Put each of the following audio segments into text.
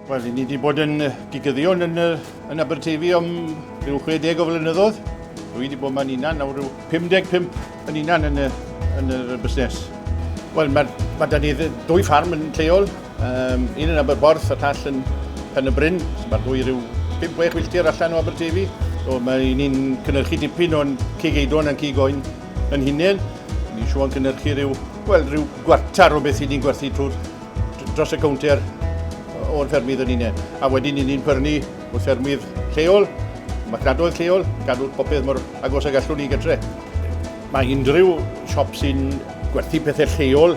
Wel, ni wedi bod yn gigyddion yn, yn Aberteifi am rhyw 60 o flynyddoedd. Dwi wedi bod ma'n unan nawr rhyw 55 yn unan yn y, yn y busnes. Wel, mae, mae da ni ddwy ffarm yn lleol, um, un yn Aberborth a llall yn Pen y Bryn. So mae'r ddwy rhyw 5-6 milltir allan o Aberteifi. So mae ni'n cynnyrchu dipyn o'n cig eidon a'n cig oen yn hunain. Ni'n siŵr yn cynnyrchu rhyw, wel, rhyw gwartar o beth i ni'n gwerthu trwy'r dros y cownter o'r ffermydd yn unig. A wedyn ni'n prynu o'r ffermydd lleol, marchnadoedd lleol, gadw popeth mor agos ag allwn ni gytre. Mae unrhyw siop sy'n gwerthu pethau lleol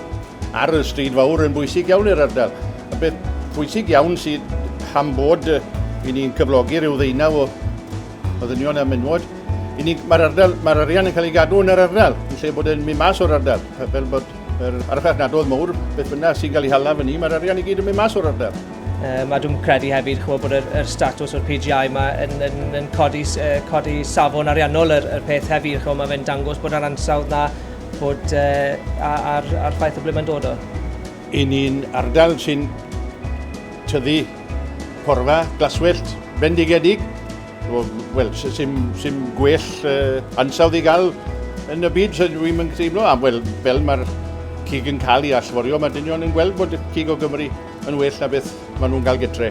ar y stryd fawr yn bwysig iawn i'r ardal. A beth pwysig iawn sydd pam bod i ni'n cyflogi rhyw ddeunaw o, o ddynion a menywod, i ni, mae'r ardal, mae'r arian yn cael ei gadw yn yr ardal, yn lle bod e'n mynd mas o'r ardal, fel bod yr archfarchnadoedd mawr, beth bynnag sy'n cael ei hala fyny, mae'r arian i gyd yn mynd mas o'r ardal. Um, a dwi'n credu hefyd chwa, bod yr, yr statws o'r PGI yma yn, yn, yn codi, uh, codi safon ariannol yr, yr peth hefyd. Chwa, mae fe'n dangos bod yr ansawdd na bod uh, a'r, ar ffaith o ble mae'n dod o. I ni'n ardal sy'n tyfu porfa glaswellt bendigedig, Wel, sy'n sy gwell uh, ansawdd i gael yn y byd, so dwi'n mynd teimlo, a wel, fel mae'r cig yn cael ei allforio, mae dynion yn gweld bod cig o Gymru yn well na beth maen nhw'n cael gytre.